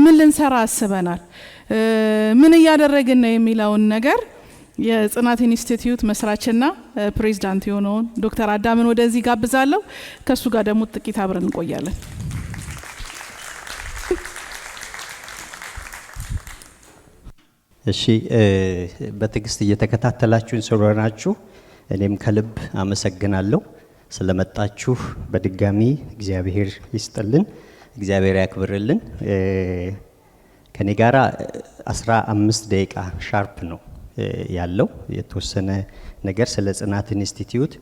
ምን ልንሰራ አስበናል፣ ምን እያደረግን ነው የሚለውን ነገር የጽናት ኢንስቲትዩት መስራችና ፕሬዚዳንት የሆነውን ዶክተር አዳምን ወደዚህ ጋብዛለሁ። ከሱ ጋር ደግሞ ጥቂት አብረን እንቆያለን። እሺ፣ በትዕግስት እየተከታተላችሁን ስለሆናችሁ እኔም ከልብ አመሰግናለሁ። ስለመጣችሁ በድጋሚ እግዚአብሔር ይስጥልን፣ እግዚአብሔር ያክብርልን። ከኔ ጋራ 15 ደቂቃ sharp ነው ያለው። የተወሰነ ነገር ስለ ጽናት ኢንስቲትዩት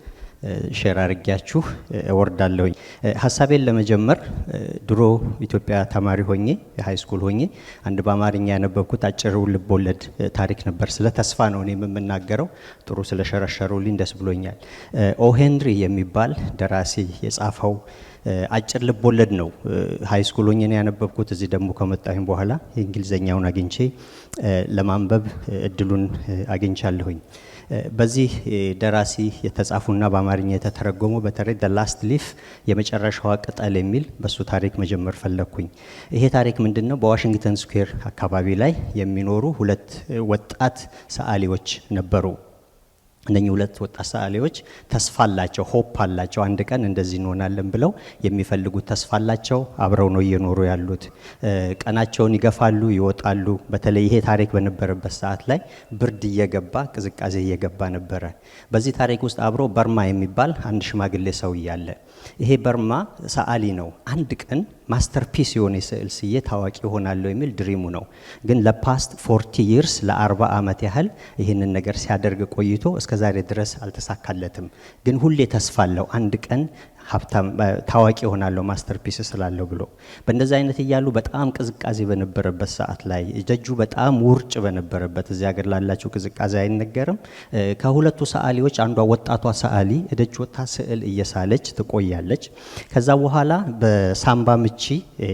share አድርጊያችሁ እወርዳለሁኝ። ሀሳቤን ለመጀመር ድሮ ኢትዮጵያ ተማሪ ሆኜ፣ high school ሆኜ፣ አንድ በአማርኛ ያነበብኩት አጭር ልቦለድ ታሪክ ነበር። ስለ ተስፋ ነው እኔም የምናገረው። ጥሩ ስለሸረሸሩልኝ ደስ ብሎኛል። ኦ ሄንሪ የሚባል ደራሲ የጻፈው አጭር ልቦለድ ነው። High school ሆኜ ነው ያነበብኩት። እዚህ ደግሞ ከመጣሁኝ በኋላ የእንግሊዘኛውን አግኝቼ ለማንበብ እድሉን አግኝቻለሁኝ። በዚህ ደራሲ የተጻፉና በአማርኛ የተተረጎሙ በተለይ "The Last Leaf" የመጨረሻዋ ቅጠል የሚል በሱ ታሪክ መጀመር ፈለግኩኝ። ይሄ ታሪክ ምንድን ነው? በዋሽንግተን ስኩዌር አካባቢ ላይ የሚኖሩ ሁለት ወጣት ሰዓሊዎች ነበሩ። እነኚህ ሁለት ወጣት ሰዓሊዎች ተስፋ አላቸው፣ hope አላቸው። አንድ ቀን እንደዚህ እንሆናለን ብለው የሚፈልጉት ተስፋ አላቸው። አብረው ነው እየኖሩ ያሉት። ቀናቸውን ይገፋሉ፣ ይወጣሉ። በተለይ ይሄ ታሪክ በነበረበት ሰዓት ላይ ብርድ እየገባ፣ ቅዝቃዜ እየገባ ነበረ። በዚህ ታሪክ ውስጥ አብሮ በርማ የሚባል አንድ ሽማግሌ ሰውዬ አለ። ይሄ በርማ ሰዓሊ ነው። አንድ ቀን masterpiece የሆነ ስዕል ስዬ ታዋቂ እሆናለሁ የሚል dream ኡ ነው። ግን ለ past 40 years፣ ለ40 ዓመት ያህል ይህንን ነገር ሲያደርግ ቆይቶ እስከ ዛሬ ድረስ አልተሳካለትም። ግን ሁሌ ተስፋ አለው፣ አንድ ቀን ሀብታም ታዋቂ እሆናለሁ፣ masterpiece እስላለሁ ብሎ። በእንደዚህ አይነት እያሉ በጣም ቅዝቃዜ በነበረበት ሰዓት ላይ፣ ደጁ በጣም ውርጭ በነበረበት፣ እዚህ ሀገር ላላቸው ቅዝቃዜ አይነገርም። ከሁለቱ ሰዓሊዎች አንዷ ወጣቷ ሰዓሊ ደጅ ወጥታ ስዕል እየሳለች ትቆያለች። ከዛ በኋላ በሳምባ ምች፣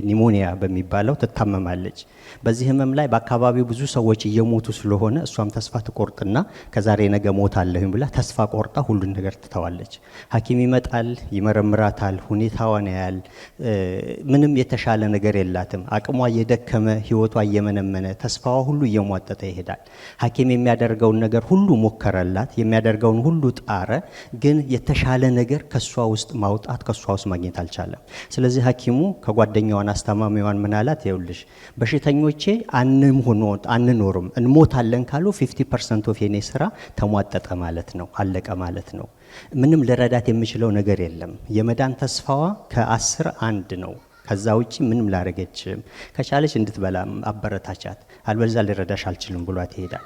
pneumonia በሚባለው ትታመማለች። በዚህ ህመም ላይ በአካባቢው ብዙ ሰዎች እየሞቱ ስለሆነ እሷም ተስፋ ትቆርጥና ከዛሬ ነገ ሞታለሁኝ ብላ ተስፋ ቆርጣ ሁሉን ነገር ትተዋለች። ሐኪም ይመጣል፣ ይመረምራታል፣ ሁኔታዋን ያያል። ምንም የተሻለ ነገር የላትም። አቅሟ እየደከመ፣ ህይወቷ እየመነመነ፣ ተስፋዋ ሁሉ እየሟጠጠ ይሄዳል። ሐኪም የሚያደርገውን ነገር ሁሉ ሞከረላት፣ የሚያደርገውን ሁሉ ጣረ። ግን የተሻለ ነገር ከሷ ውስጥ ማውጣት፣ ከሷ ውስጥ ማግኘት አልቻለም። ስለዚህ ሐኪሙ ከጓደኛዋን አስታማሚዋን ምን አላት? ይኸውልሽ፣ በሽተኞቼ አንኖርም እንሞታለን ካሉ 50% of የኔ ስራ ተሟጠጠ ማለት ነው፣ አለቀ ማለት ነው። ምንም ልረዳት የምችለው ነገር የለም። የመዳን ተስፋዋ ከ10 አንድ ነው። ከዛ ውጪ ምንም ላረገችም። ከቻለች እንድትበላ አበረታቻት፣ አልበለዚያ ልረዳሽ አልችልም ብሏት ይሄዳል።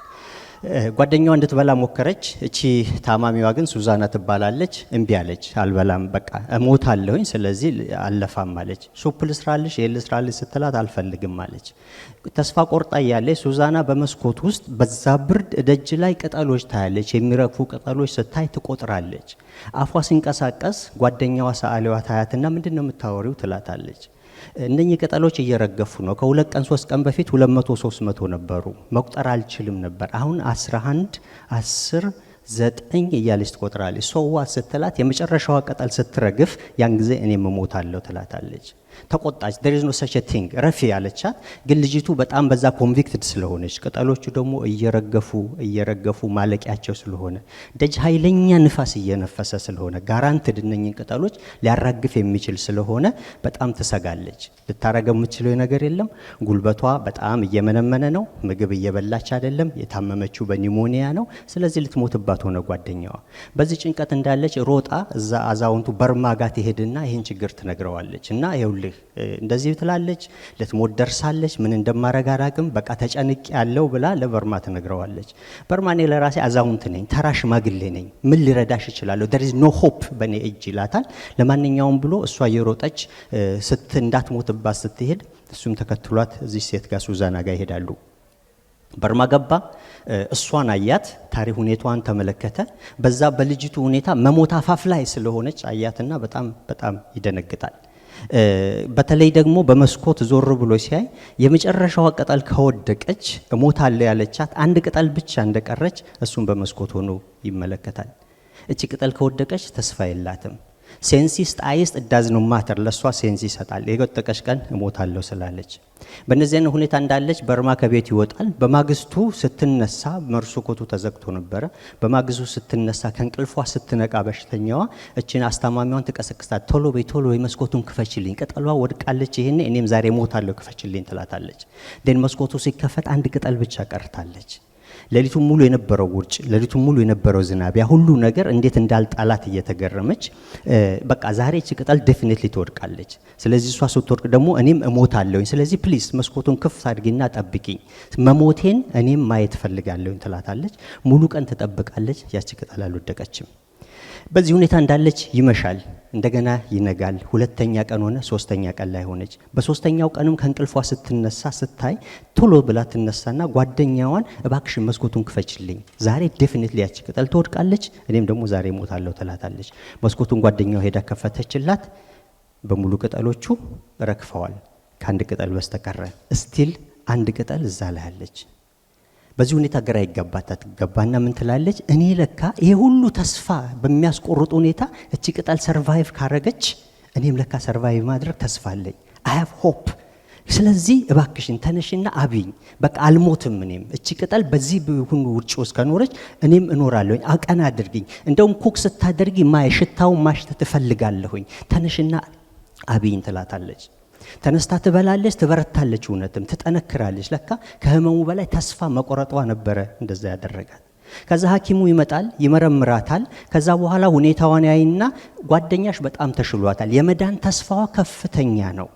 ጓደኛዋ እንድትበላ ሞከረች። እቺ ታማሚዋ ግን ሱዛና ትባላለች። እምቢ አለች። አልበላም፣ በቃ እሞታለሁኝ፣ ስለዚህ አልለፋም አለች። Soup ልስራልሽ፣ ይሄን ልስራልሽ ስትላት አልፈልግም አለች። ተስፋ ቆርጣ እያለች ሱዛና በመስኮት ውስጥ በዛ ብርድ ደጅ ላይ ቅጠሎች ታያለች። የሚረግፉ ቅጠሎች ስታይ ትቆጥራለች። አፏ ሲንቀሳቀስ ጓደኛዋ ሰዓሊዋ ታያትና ምንድን ነው የምታወሪው ትላታለች። እነኚህ ቅጠሎች እየረገፉ ነው። ከ2 ቀን 3 ቀን በፊት 200 300 ነበሩ። መቁጠር አልችልም ነበር። አሁን 11፣ 10፣ 9 እያለች ትቆጥራለች። So what ስትላት የመጨረሻዋ ቅጠል ስትረግፍ ያን ጊዜ እኔም እሞታለሁ ትላታለች። ተቆጣች። There is no such thing፣ ረፊ ያለቻት። ግን ልጅቱ በጣም በዛ convicted ስለሆነች፣ ቅጠሎቹ ደግሞ እየረገፉ እየረገፉ ማለቂያቸው ስለሆነ፣ ደጅ ኃይለኛ ንፋስ እየነፈሰ ስለሆነ፣ guaranteed እነኝን ቅጠሎች ሊያራግፍ የሚችል ስለሆነ በጣም ትሰጋለች። ልታረገው የምትችለው ነገር የለም። ጉልበቷ በጣም እየመነመነ ነው። ምግብ እየበላች አይደለም። የታመመችው በ pneumonia ነው። ስለዚህ ልትሞትባት ሆነ ጓደኛዋ። በዚህ ጭንቀት እንዳለች ሮጣ እዛ አዛውንቱ በርማ ጋር ትሄድና ይህን ችግር ትነግረዋለች እና ይኸውልህ እንደዚህ ትላለች፣ ልትሞት ደርሳለች፣ ምን እንደማረግ አላቅም፣ በቃ ተጨንቄያለሁ ብላ ለበርማ ትነግረዋለች። በርማ እኔ ለራሴ አዛውንት ነኝ፣ ተራ ሽማግሌ ነኝ፣ ምን ልረዳሽ እችላለሁ? There is no hope በእኔ እጅ ይላታል። ለማንኛውም ብሎ እሷ እየሮጠች እንዳትሞትባት ስትሄድ እሱም ተከትሏት እዚህ ሴት ጋር ሱዛና ጋር ይሄዳሉ። በርማ ገባ። እሷን አያት፣ ታሪ ሁኔታዋን ተመለከተ። በዛ በልጅቱ ሁኔታ መሞት አፋፍ ላይ ስለሆነች አያትና በጣም በጣም ይደነግጣል። በተለይ ደግሞ በመስኮት ዞር ብሎ ሲያይ የመጨረሻዋ ቅጠል ከወደቀች እሞታለሁ ያለቻት አንድ ቅጠል ብቻ እንደቀረች እሱም በመስኮት ሆኖ ይመለከታል። እቺ ቅጠል ከወደቀች ተስፋ የላትም። Sense ይስጥ አይስጥ doesn't matter፣ ለእሷ sense ይሰጣል። የወደቀች ቀን እሞታለሁ ስላለች በእነዚህ አይነት ሁኔታ እንዳለች በርማ ከቤት ይወጣል። በማግስቱ ስትነሳ መስኮቱ ተዘግቶ ነበረ። በማግስቱ ስትነሳ፣ ከእንቅልፏ ስትነቃ በሽተኛዋ እችን አስታማሚዋን ትቀሰቅሳት። "ቶሎ በይ፣ ቶሎ በይ፣ መስኮቱን ክፈችልኝ፣ ቅጠሏ ወድቃለች፣ ይሄኔ እኔም ዛሬ እሞታለሁ፣ ክፈችልኝ" ትላታለች። Then መስኮቱ ሲከፈት አንድ ቅጠል ብቻ ቀርታለች። ሌሊቱን ሙሉ የነበረው ውርጭ፣ ሌሊቱን ሙሉ የነበረው ዝናብ፣ ያ ሁሉ ነገር እንዴት እንዳልጣላት እየተገረመች በቃ ዛሬ እቺ ቅጠል definitely ትወድቃለች። ስለዚህ እሷ ስትወድቅ ደግሞ እኔም እሞታለሁኝ። ስለዚህ please መስኮቱን ክፍት አድርጊና ጠብቂኝ፣ መሞቴን እኔም ማየት እፈልጋለሁኝ ትላታለች። ሙሉ ቀን ትጠብቃለች። ያቺ ቅጠል አልወደቀችም። በዚህ ሁኔታ እንዳለች ይመሻል፣ እንደገና ይነጋል። ሁለተኛ ቀን ሆነ፣ ሶስተኛ ቀን ላይ ሆነች። በሶስተኛው ቀንም ከእንቅልፏ ስትነሳ ስታይ ቶሎ ብላ ትነሳና ጓደኛዋን "እባክሽን መስኮቱን ክፈችልኝ፣ ዛሬ definitely ያቺ ቅጠል ትወድቃለች፣ እኔም ደግሞ ዛሬ እሞታለሁ" ትላታለች። መስኮቱን ጓደኛዋ ሄዳ ከፈተችላት። በሙሉ ቅጠሎቹ ረግፈዋል ከአንድ ቅጠል በስተቀረ። Still አንድ ቅጠል እዛ ላይ አለች። በዚህ ሁኔታ ግራ ይገባታል። ትገባና ምን ትላለች? እኔ ለካ ይሄ ሁሉ ተስፋ በሚያስቆርጥ ሁኔታ እቺ ቅጠል survive ካረገች እኔም ለካ survive ማድረግ ተስፋ አለኝ። I have hope። ስለዚህ እባክሽን ተነሽና አብይኝ፣ በቃ አልሞትም። እኔም እቺ ቅጠል በዚህ ሁሉ ውርጭ ውስጥ ከኖረች እኔም እኖራለሁኝ። አቀና አድርጊኝ፣ እንደውም cook ስታደርጊ ማየ ሽታውን ማሽተት እፈልጋለሁኝ። ተነሽና አብይኝ ትላታለች። ተነስታ ትበላለች፣ ትበረታለች፣ እውነትም ትጠነክራለች። ለካ ከህመሙ በላይ ተስፋ መቆረጧ ነበረ እንደዛ ያደረጋት። ከዛ ሐኪሙ ይመጣል፣ ይመረምራታል። ከዛ በኋላ ሁኔታዋን ያይና "ጓደኛሽ በጣም ተሽሏታል፣ የመዳን ተስፋዋ ከፍተኛ ነው።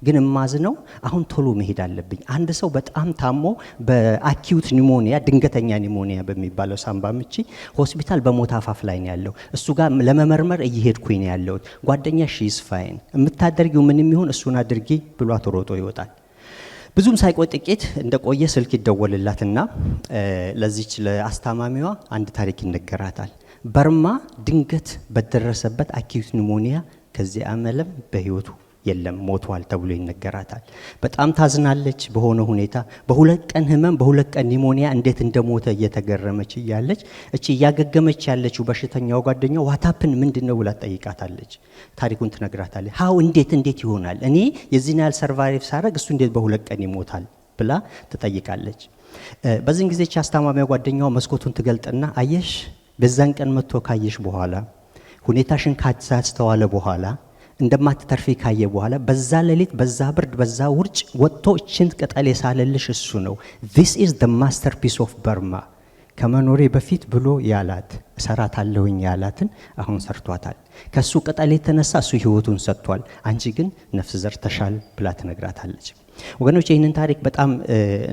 ግን እማዝነው አሁን ቶሎ መሄድ አለብኝ። አንድ ሰው በጣም ታሞ በ acute pneumonia፣ ድንገተኛ pneumonia በሚባለው ሳምባ ምች ሆስፒታል በሞት አፋፍ ላይ ነው ያለው። እሱ ጋር ለመመርመር እየሄድኩኝ ነው ያለሁት። ጓደኛሽ is fine፣ የምታደርጊው ምንም ይሁን እሱን አድርጊ" ብሏት ሮጦ ይወጣል። ብዙም ሳይቆይ፣ ጥቂት እንደቆየ ስልክ ይደወልላትና ለዚች ለአስታማሚዋ አንድ ታሪክ ይነገራታል። በርማ ድንገት በደረሰበት acute pneumonia ከዚህ ዓለም በህይወቱ የለም፣ ሞቷል ተብሎ ይነገራታል። በጣም ታዝናለች። በሆነ ሁኔታ በ2 ቀን ህመም፣ በ2 ቀን pneumonia እንዴት እንደሞተ እየተገረመች እያለች እቺ እያገገመች ያለችው በሽተኛው ጓደኛው "What happened? ምንድን ነው?" ብላ ትጠይቃታለች። ታሪኩን ትነግራታለች። "How? እንዴት ይሆናል? እኔ የዚህን ያህል survive ሳረግ እሱ እንዴት በ2 ቀን ይሞታል?" ብላ ትጠይቃለች። በዚህን ጊዜ እቺ አስታማሚያ ጓደኛዋ መስኮቱን ትገልጥና "አየሽ፣ በዛን ቀን መጥቶ ካየሽ በኋላ፣ ሁኔታሽን ካስተዋለ በኋላ፣ እንደማትተርፊ ካየ በኋላ፣ በዛ ሌሊት፣ በዛ ብርድ፣ በዛ ውርጭ ወጥቶ እችን ቅጠል የሳለልሽ እሱ ነው። This is the masterpiece of በርማ። ከመኖሬ በፊት ብሎ ያላት፣ እሰራታለሁኝ ያላትን አሁን ሰርቷታል። ከእሱ ቅጠል የተነሳ እሱ ህይወቱን ሰጥቷል። አንቺ ግን ነፍስ ዘርተሻል" ብላ ትነግራታለች። ወገኖች፣ ይህንን ታሪክ በጣም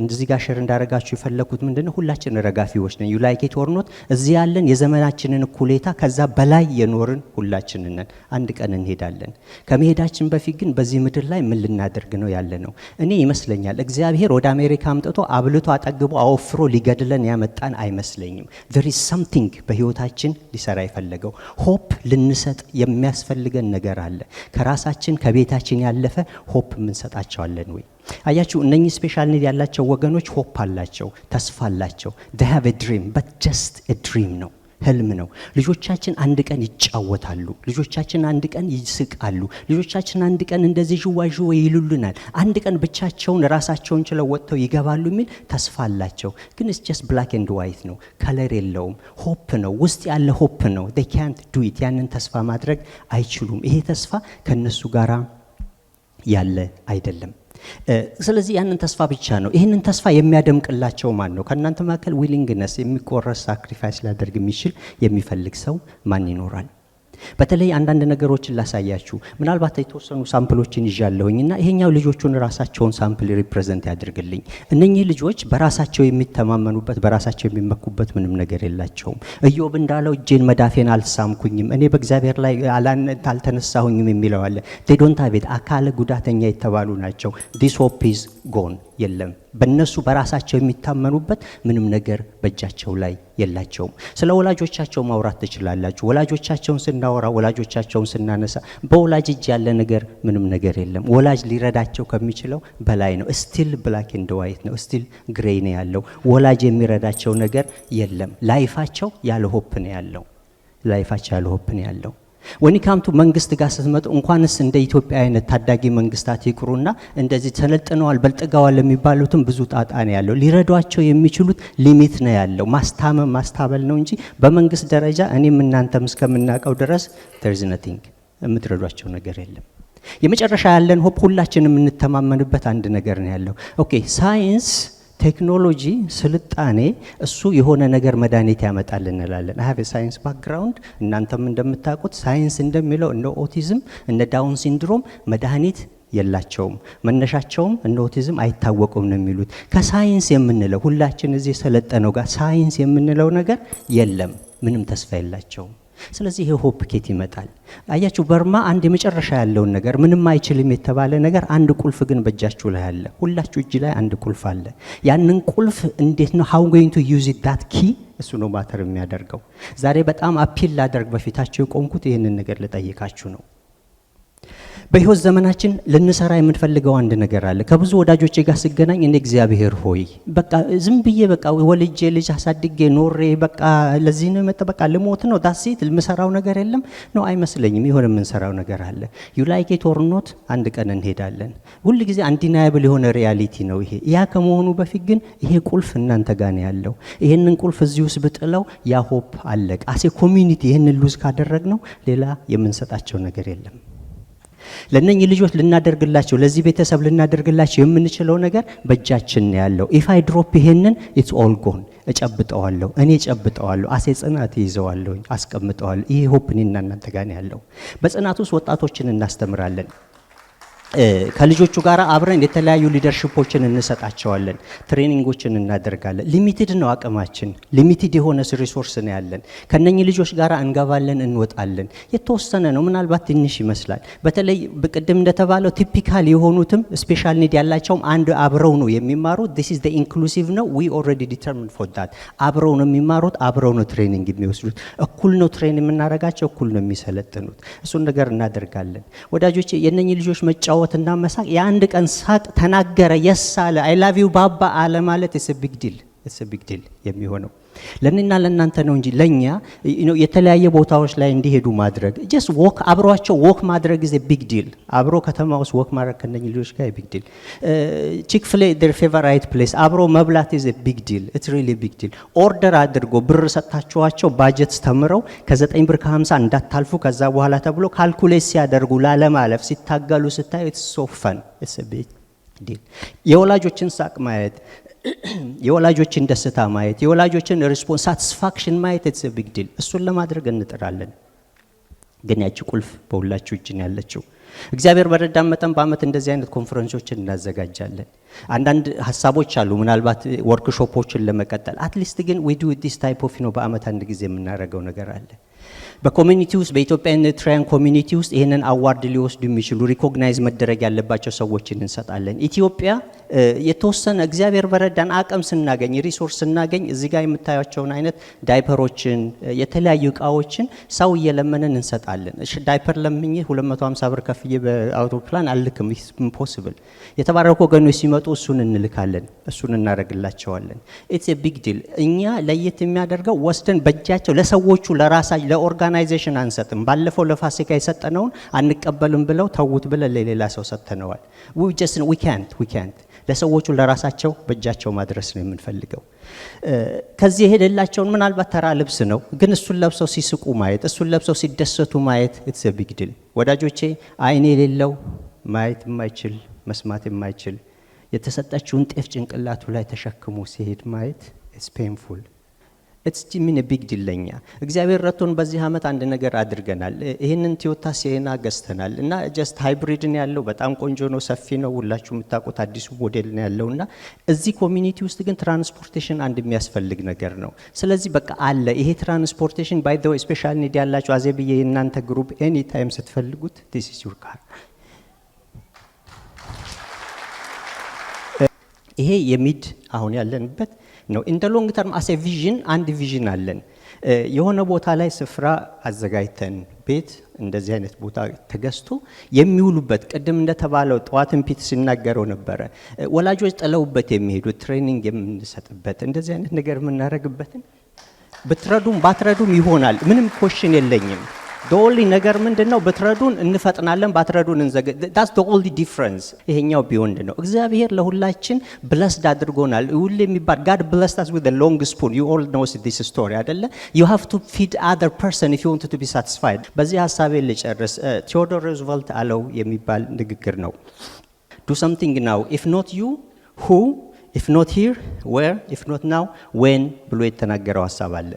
እንደዚህ ጋር share እንዳረጋችሁ የፈለግኩት ምንድነው? ሁላችን ረጋፊዎች ነን። You like it or not፣ እዚህ ያለን የዘመናችንን እኩሌታ ከዛ በላይ የኖርን ሁላችንን ነን። አንድ ቀን እንሄዳለን። ከመሄዳችን በፊት ግን በዚህ ምድር ላይ ምን ልናደርግ ነው ያለነው? እኔ ይመስለኛል እግዚአብሔር ወደ አሜሪካ አምጥቶ አብልቶ አጠግቦ አወፍሮ ሊገድለን ያመጣን አይመስለኝም። There is something በህይወታችን ሊሰራ የፈለገው፣ hope ልንሰጥ የሚያስፈልገን ነገር አለ። ከራሳችን ከቤታችን ያለፈ hope የምንሰጣቸው አለን ወይ? አያችሁ፣ እነኚህ special need ያላቸው ወገኖች hope አላቸው፣ ተስፋ አላቸው። They have a dream, but just a dream ነው፣ ህልም ነው። ልጆቻችን አንድ ቀን ይጫወታሉ። ልጆቻችን አንድ ቀን ይስቃሉ። ልጆቻችን አንድ ቀን እንደዚህ ዥዋዥዌ ይሉልናል። አንድ ቀን ብቻቸውን ራሳቸውን ችለው ወጥተው ይገባሉ የሚል ተስፋ አላቸው። ግን it's just black and white ነው፣ color የለውም። Hope ነው፣ ውስጥ ያለ hope ነው። They can't do it። ያንን ተስፋ ማድረግ አይችሉም። ይሄ ተስፋ ከነሱ ጋራ ያለ አይደለም። ስለዚህ ያንን ተስፋ ብቻ ነው። ይህንን ተስፋ የሚያደምቅላቸው ማን ነው? ከእናንተ መካከል willingness የሚቆረስ sacrifice ሊያደርግ የሚችል፣ የሚፈልግ ሰው ማን ይኖራል? በተለይ አንዳንድ ነገሮችን ላሳያችሁ። ምናልባት የተወሰኑ sample ኦችን ይዣለሁኝ እና ይሄኛው ልጆቹን ራሳቸውን sample represent ያድርግልኝ። እነኚህ ልጆች በራሳቸው የሚተማመኑበት፣ በራሳቸው የሚመኩበት ምንም ነገር የላቸውም። ኢዮብ እንዳለው "እጄን መዳፌን አልሳምኩኝም፣ እኔ በእግዚአብሔር ላይ አልተነሳሁኝም" የሚለው አለ። They don't have it። አካለ ጉዳተኛ የተባሉ ናቸው። This hope is gone፣ የለም። በእነሱ በራሳቸው የሚታመኑበት ምንም ነገር በእጃቸው ላይ የላቸውም። ስለ ወላጆቻቸው ማውራት ትችላላችሁ። ወላጆቻቸውን ስናወራ፣ ወላጆቻቸውን ስናነሳ በወላጅ እጅ ያለ ነገር ምንም ነገር የለም። ወላጅ ሊረዳቸው ከሚችለው በላይ ነው። Still black and white ነው። Still gray ነው ያለው። ወላጅ የሚረዳቸው ነገር የለም። Life ኣቸው ያለ hope ነው ያለው። Life ኣቸው ያለ hope ነው ያለው። When it come to መንግስት ጋር ስትመጡ፣ እንኳንስ እንደ ኢትዮጵያ አይነት ታዳጊ መንግስታት ይቅሩና እንደዚህ ሰለጥነዋል፣ በልጥገዋል የሚባሉትም ብዙ ጣጣ ነው ያለው። ሊረዷቸው የሚችሉት limit ነው ያለው። ማስታመም ማስታበል ነው እንጂ በመንግስት ደረጃ እኔም እናንተም እስከምናውቀው ድረስ there's nothing፣ የምትረዷቸው ነገር የለም። የመጨረሻ ያለን hope፣ ሁላችንም የምንተማመንበት አንድ ነገር ነው ያለው። Okay፣ ሳይንስ፣ ቴክኖሎጂ፣ ስልጣኔ እሱ የሆነ ነገር መድኃኒት ያመጣል እንላለን። I have science background። እናንተም እንደምታውቁት ሳይንስ እንደሚለው እነ ኦቲዝም፣ እነ Down syndrome መድኃኒት የላቸውም፣ መነሻቸውም እነ ኦቲዝም አይታወቁም ነው የሚሉት። ከሳይንስ የምንለው፣ ሁላችን እዚህ የሰለጠነው ጋር ሳይንስ የምንለው ነገር የለም፣ ምንም ተስፋ የላቸውም። ስለዚህ ይሄ hope ኬት ይመጣል? አያችሁ፣ በርማ አንድ የመጨረሻ ያለውን ነገር፣ ምንም አይችልም የተባለ ነገር፣ አንድ ቁልፍ ግን በእጃችሁ ላይ አለ። ሁላችሁ እጅ ላይ አንድ ቁልፍ አለ። ያንን ቁልፍ እንዴት ነው how going to use that key፣ እሱ ነው matter የሚያደርገው። ዛሬ በጣም appeal ላደርግ በፊታችሁ የቆምኩት ይህንን ነገር ልጠይቃችሁ ነው። በህይወት ዘመናችን ልንሰራ የምንፈልገው አንድ ነገር አለ። ከብዙ ወዳጆቼ ጋር ስገናኝ እኔ እግዚአብሔር ሆይ፣ በቃ ዝም ብዬ በቃ ወልጄ፣ ልጅ አሳድጌ፣ ኖሬ፣ በቃ ለዚህ ነው የመጣ፣ በቃ ልሞት ነው፣ that's it፣ የምሰራው ነገር የለም ነው፣ አይመስለኝም። የሆነ የምንሰራው ነገር አለ። You like it or not፣ አንድ ቀን እንሄዳለን። ሁል ጊዜ undeniable የሆነ reality ነው ይሄ። ያ ከመሆኑ በፊት ግን ይሄ ቁልፍ እናንተ ጋር ነው ያለው። ይሄንን ቁልፍ እዚህ ውስጥ ብጥለው ያ hope አለቀ። As a community ይህንን lose ካደረግነው ሌላ የምንሰጣቸው ነገር የለም። ለእነኚህ ልጆች ልናደርግላቸው፣ ለዚህ ቤተሰብ ልናደርግላቸው የምንችለው ነገር በእጃችን ነው ያለው። If I drop ይሄንን፣ it's all gone። እጨብጠዋለሁ፣ እኔ እጨብጠዋለሁ፣ as a ጽናት ይዘዋለሁ፣ አስቀምጠዋለሁ። ይሄ hope እኔና እናንተ ጋር ነው ያለው። በጽናት ውስጥ ወጣቶችን እናስተምራለን። ከልጆቹ ጋር አብረን የተለያዩ leadership ኦችን እንሰጣቸዋለን፣ training ኦችን እናደርጋለን። Limited ነው አቅማችን፣ limited የሆነ resource ነው ያለን። ከነኚህ ልጆች ጋር እንገባለን፣ እንወጣለን። የተወሰነ ነው፣ ምናልባት ትንሽ ይመስላል። በተለይ ቅድም እንደተባለው typical የሆኑትም special need ያላቸውም አንድ አብረው ነው የሚማሩት። This is inclusive ነው። We already determined for that። አብረው ነው የሚማሩት፣ አብረው ነው training የሚወስዱት። እኩል ነው train የምናደርጋቸው፣ እኩል ነው የሚሰለጥኑት። እሱን ነገር እናደርጋለን። ወዳጆቼ፣ የእነኚህ ልጆች መጫወትና መሳቅ፣ የአንድ ቀን ሳቅ፣ ተናገረ፣ yes አለ፣ "I love you ባባ" አለ ማለት it's big deal፣ it's big deal የሚሆነው ለእኔና ለእናንተ ነው እንጂ ለእኛ የተለያየ ቦታዎች ላይ እንዲሄዱ ማድረግ፣ just walk፣ አብሯቸው walk ማድረግ is big deal። አብሮ ከተማ ውስጥ walk ማድረግ ከነኚህ ልጆች ጋር big deal። Chick-fil-A, their favorite place፣ አብሮ መብላት is big deal፣ it's really big deal። Order አድርጎ ብር ሰጥታችኋቸው ባጀት ተምረው ከ9 ብር ከ50 እንዳታልፉ ከዛ በኋላ ተብሎ calculate ሲያደርጉ፣ ላለማለፍ ሲታገሉ ስታዩ it's so fun፣ it's big deal። የወላጆችን ሳቅ ማየት፣ የወላጆችን ደስታ ማየት፣ የወላጆችን response፣ satisfaction ማየት it's big deal። እሱን ለማድረግ እንጥራለን። ግን ያቺ ቁልፍ በሁላችሁ እጅ ነው ያለችው። እግዚአብሔር በረዳን መጠን በአመት እንደዚህ አይነት ኮንፈረንሶችን እናዘጋጃለን። አንዳንድ ሀሳቦች አሉ፣ ምናልባት ወርክሾፖችን ለመቀጠል። At least ግን we do this type of ነው፣ በአመት አንድ ጊዜ የምናደርገው ነገር አለ። በ community ውስጥ፣ በኢትዮጵያ Eritrean community ውስጥ ይህንን award ሊወስዱ የሚችሉ፣ recognize መደረግ ያለባቸው ሰዎችን እንሰጣለን። ኢትዮጵያ የተወሰነ እግዚአብሔር በረዳን አቅም ስናገኝ፣ resource ስናገኝ፣ እዚህ ጋር የምታያቸውን አይነት ዳይፐሮችን፣ የተለያዩ እቃዎችን ሰው እየለመንን እንሰጣለን። ዳይፐር ለምኜ 250 ብር ከፍዬ በአውሮፕላን አልልክም። Impossible። የተባረኩ ወገኖች ሲመጡ እሱን እንልካለን፣ እሱን እናደርግላቸዋለን። It's a big deal። እኛ ለየት የሚያደርገው ወስደን በእጃቸው ለሰዎቹ ለራሳ ለ organization አንሰጥም። ባለፈው ለፋሲካ የሰጠነውን አንቀበልም ብለው ተዉት ብለን ለሌላ ሰው ሰጥተነዋል። ዊ ካንት፣ ለሰዎቹ ለራሳቸው በእጃቸው ማድረስ ነው የምንፈልገው። ከዚህ የሄደላቸውን ምናልባት ተራ ልብስ ነው፣ ግን እሱን ለብሰው ሲስቁ ማየት፣ እሱን ለብሰው ሲደሰቱ ማየት it's big deal። ወዳጆቼ፣ አይን የሌለው፣ ማየት የማይችል፣ መስማት የማይችል የተሰጠችውን ጤፍ ጭንቅላቱ ላይ ተሸክሞ ሲሄድ ማየት it's painful፣ it's mean big deal ለኛ። እግዚአብሔር ረድቶን በዚህ ዓመት አንድ ነገር አድርገናል። ይህንን ቶዮታ ሲየና ገዝተናል እና just hybrid ነው ያለው፣ በጣም ቆንጆ ነው፣ ሰፊ ነው። ሁላችሁ የምታውቁት አዲሱ ሞዴል ነው ያለው እና እዚህ community ውስጥ ግን transportation አንድ የሚያስፈልግ ነገር ነው። ስለዚህ በቃ አለ ይሄ transportation። By the way፣ special need ያላችሁ፣ አዜብዬ፣ የእናንተ group any time ስትፈልጉት this is your car። ይሄ የ mid አሁን ያለንበት ነው። In long term as a vision አንድ vision አለን። የሆነ ቦታ ላይ ስፍራ አዘጋጅተን፣ ቤት እንደዚህ አይነት ቦታ ተገዝቶ የሚውሉበት፣ ቅድም እንደተባለው ጠዋትን ፒት ሲናገረው ነበረ። ወላጆች ጥለውበት የሚሄዱት፣ training የምንሰጥበት፣ እንደዚህ አይነት ነገር የምናደርግበትን ብትረዱም ባትረዱም ይሆናል። ምንም question የለኝም። The only ነገር ምንድን ነው? ብትረዱን እንፈጥናለን፣ ባትረዱን እንዘገ። That's the only difference። ይሄኛው beyond ነው። እግዚአብሔር ለሁላችን blessed አድርጎናል። ሁሌ የሚባል God blessed us with long spoon, you all knows this story አይደለ? You have to feed other person if you want to be satisfied። በዚህ ሀሳቤ ልጨርስ። ቴዎዶር ሩዝቨልት አለው የሚባል ንግግር ነው። "Do something now. If not you, who? If not here, where? If not now, when?" ብሎ የተናገረው ሀሳብ አለ።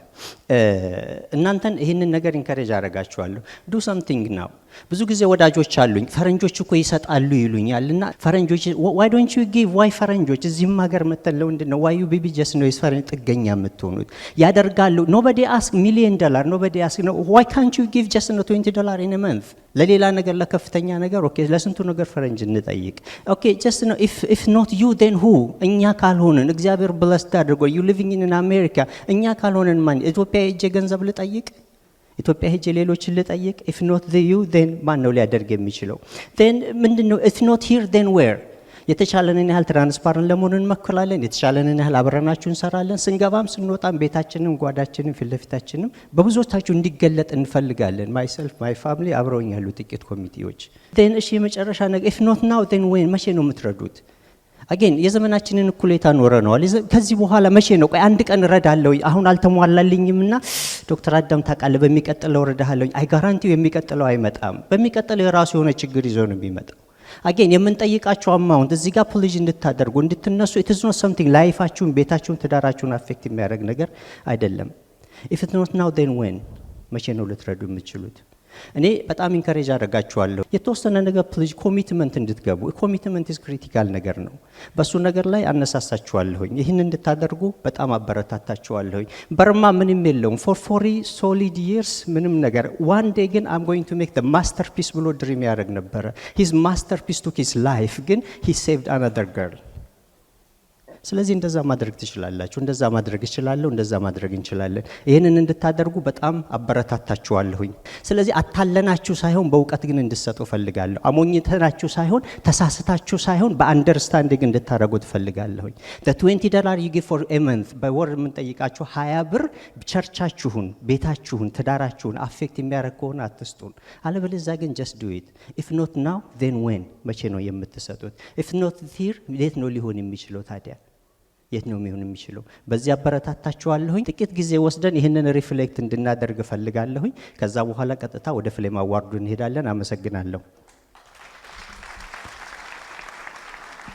እናንተን ይህንን ነገር encourage አደርጋችኋለሁ። Do something now። ብዙ ጊዜ ወዳጆች አሉኝ፣ ፈረንጆች እኮ ይሰጣሉ ይሉኛል። እና ፈረንጆች፣ why don't you give? Why ፈረንጆች? እዚህም ሀገር መተን ለምንድን ነው why you be just ነው ፈረንጅ ጥገኛ የምትሆኑት? ያደርጋሉ። Nobody ask $1 million, nobody ask ነው። ዋይ ካንት ዩ ጊቭ ጀስት ነው $20 in month? ለሌላ ነገር፣ ለከፍተኛ ነገር okay፣ ለስንቱ ነገር ፈረንጅ እንጠይቅ። Okay, just ነው if not you, then who? እኛ ካልሆንን፣ እግዚአብሔር blessed አድርጎ you living in America፣ እኛ ካልሆንን ማን? ኢትዮጵያ ሄጄ ገንዘብ ልጠይቅ? ኢትዮጵያ ሄጄ ሌሎችን ልጠይቅ? If not you, then ማን ነው ሊያደርግ የሚችለው? Then ምንድን ነው? If not here, then where? የተቻለንን ያህል transparent ለመሆን እንሞክራለን። የተቻለንን ያህል አብረናችሁ እንሰራለን። ስንገባም ስንወጣም ቤታችንም ጓዳችንም ፊት ለፊታችንም በብዙዎቻችሁ እንዲገለጥ እንፈልጋለን። Myself, my family፣ አብረውኝ ያሉ ጥቂት ኮሚቴዎች። Then እሺ፣ የመጨረሻ ነገር፣ if not now, then when? መቼ ነው የምትረዱት? Again የዘመናችንን እኩሌታ ኖረነዋል። ከዚህ በኋላ መቼ ነው? ቆይ አንድ ቀን እረዳለሁ፣ አሁን አልተሟላልኝምና ዶክተር አዳም ታውቃለህ፣ በሚቀጥለው እረዳሃለሁ። I guarantee you የሚቀጥለው አይመጣም። በሚቀጥለው የራሱ የሆነ ችግር ይዞ ነው የሚመጣው። Again የምንጠይቃቸው amount እዚህ ጋር pledge እንድታደርጉ እንድትነሱ it's not something life ኣችሁን፣ ቤታችሁን፣ ትዳራችሁን affect የሚያደርግ ነገር አይደለም። If not now, then when? መቼ ነው ልትረዱ የምትችሉት? እኔ በጣም encourage አደርጋችኋለሁ። የተወሰነ ነገር pledge commitment እንድትገቡ። Commitment is critical ነገር ነው። በሱ ነገር ላይ አነሳሳችኋለሁኝ። ይህን እንድታደርጉ በጣም አበረታታችኋለሁኝ። በርማ ምንም የለውም for 40 solid years ምንም ነገር። One day ግን I'm going to make masterpiece ብሎ dream ያደርግ ነበረ። His masterpiece took his life፣ ግን he saved another girl። ስለዚህ እንደዛ ማድረግ ትችላላችሁ፣ እንደዛ ማድረግ እችላለሁ፣ እንደዛ ማድረግ እንችላለን። ይህንን እንድታደርጉ በጣም አበረታታችኋለሁኝ። ስለዚህ አታለናችሁ ሳይሆን በእውቀት ግን እንድትሰጡ እፈልጋለሁ። አሞኝተናችሁ ሳይሆን፣ ተሳስታችሁ ሳይሆን በ understanding እንድታደርጉ እፈልጋለሁኝ። $20 you give for a month፣ በወር የምንጠይቃችሁ 20 ብር church ኣችሁን፣ ቤታችሁን፣ ትዳራችሁን affect የሚያደርግ ከሆነ አትስጡን። አለበለዚያ ግን just do it። If not now, then when? መቼ ነው የምትሰጡት? If not here፣ የት ነው ሊሆን የሚችለው ታዲያ? የት ነው የሚሆን የሚችለው? በዚህ አበረታታችኋለሁኝ። ጥቂት ጊዜ ወስደን ይህንን reflect እንድናደርግ እፈልጋለሁኝ። ከዛ በኋላ ቀጥታ ወደ film award ኡ እንሄዳለን። አመሰግናለሁ።